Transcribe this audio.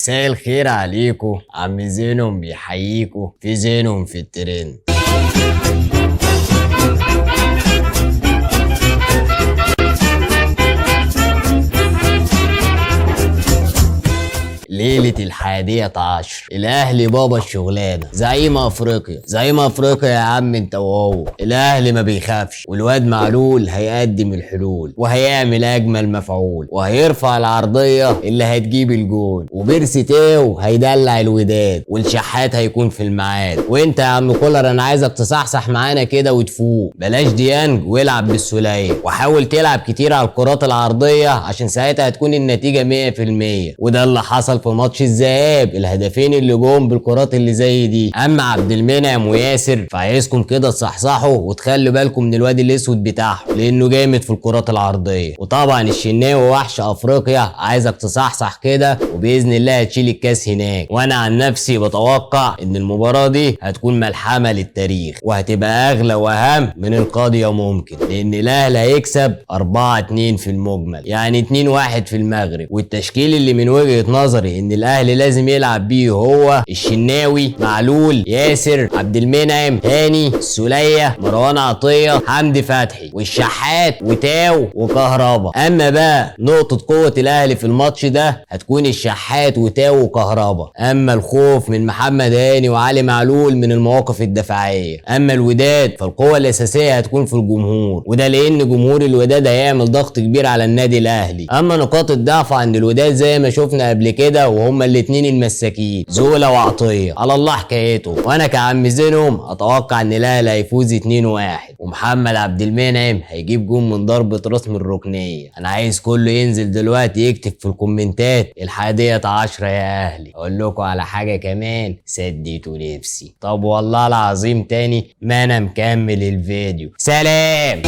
مساء الخير عليكم، عم زينهم بيحييكوا في زينهم في الترند. ليلة 11 الأهلي بابا الشغلانة، زعيم أفريقيا، زعيم أفريقيا يا عم أنت وهو. الأهلي ما بيخافش، والواد معلول هيقدم الحلول وهيعمل أجمل مفعول وهيرفع العرضية اللي هتجيب الجون، وبيرسي تاو هيدلع الوداد، والشحات هيكون في الميعاد. وأنت يا عم كولر أنا عايزك تصحصح معانا كده وتفوق، بلاش ديانج والعب بالسولية، وحاول تلعب كتير على الكرات العرضية عشان ساعتها هتكون النتيجة 100%. وده اللي حصل في ماتش الذهاب، الهدفين اللي جم بالكرات اللي زي دي. اما عبد المنعم وياسر فعايزكم كده تصحصحوا وتخلوا بالكم من الواد الاسود بتاعهم لانه جامد في الكرات العرضية. وطبعا الشناوي وحش افريقيا، عايزك تصحصح كده وباذن الله هتشيل الكاس هناك. وانا عن نفسي بتوقع ان المباراة دي هتكون ملحمة للتاريخ وهتبقى اغلى واهم من القاضية ممكن، لان الاهلي هيكسب 4-2 في المجمل، يعني 2-1 في المغرب. والتشكيل اللي من وجهه نظري ان الاهلي لازم يلعب بيه هو الشناوي، معلول، ياسر، عبد المنعم، هاني، السولية، مروان عطية، حمدي فتحي، والشحات، وتاو، وكهربا. اما بقى نقطة قوة الاهلي في الماتش ده هتكون الشحات وتاو وكهربا. اما الخوف من محمد هاني وعلي معلول من المواقف الدفاعية. اما الوداد فالقوة الاساسية هتكون في الجمهور، وده لان جمهور الوداد هيعمل ضغط كبير على النادي الاهلي. اما نقاط الضعف عند الوداد زي ما شفنا قبل كده وهم الاثنين المساكين زولا وعطية، على الله حكايته. وانا كعم زينهم اتوقع ان الاهلي هيفوز 2-1، ومحمد عبد المنعم هيجيب جون من ضربه راس من الركنيه. انا عايز كله ينزل دلوقتي يكتب في الكومنتات 11 يا اهلي. اقول لكم على حاجة كمان، سديتوا نفسي. طب والله العظيم تاني ما انا مكمل الفيديو. سلام.